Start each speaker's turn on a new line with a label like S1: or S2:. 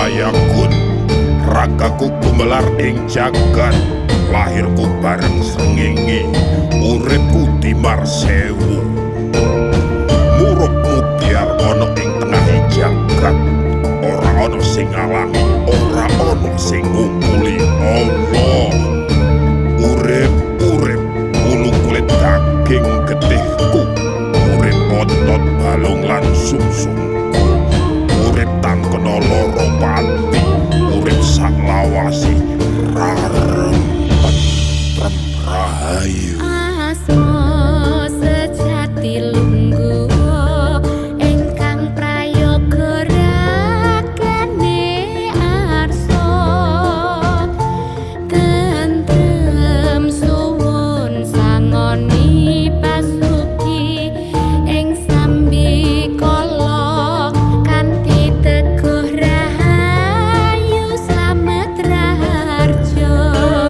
S1: Layagun. Ragaku gumelar ing jagat. Lahirku bareng srengenge, uripku timar sewu. Murup mubyar ana ing tengah jagat, ora ana sing ngalangi.